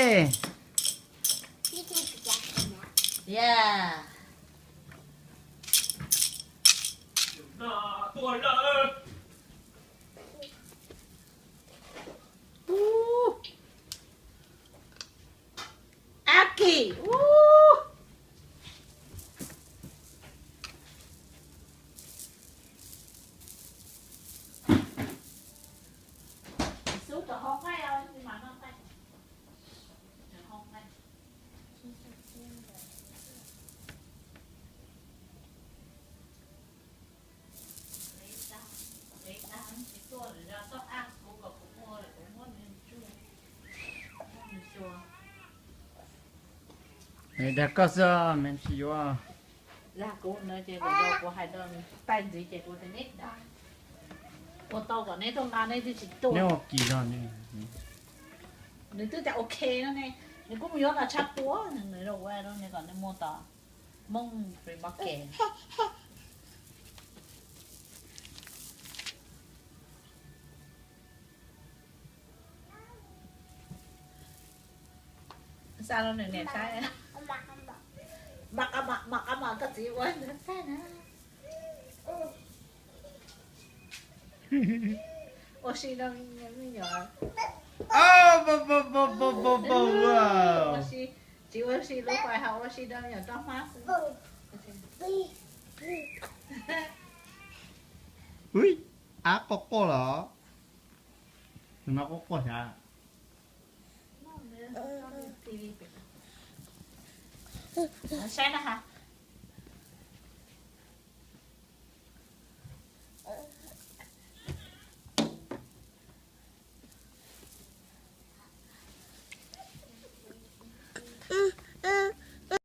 Yeah. Ub. Aki. Ub. Xub rau hauv nqaij os, mas noj nqaij. Hauv nqaij. Dag koj xwb, me tsis yuav. Dag kuv no ces kuv hais rau nws tais ntxiv ces kuv tias neb dag, ua tau kom neb tuaj nqa neb twb tsis tuaj. Neb ua kis no, nws twb tias ok no ne, nws kuj mus yuav los tshaj puab nws rau ua rau nws kom nws mus tom Hmoob free market. Xa rau nws niam saib. Mam qab mam, mam qab mam koj txiv ua ntawd tag na. Ua si rau me nyuam. Ua si, tsis ua si lub fais ho ua si rau me nyuam roj hmab xwb. Ui, ab quaj quaj los. Tus no quaj quaj xyov. Saib na ha.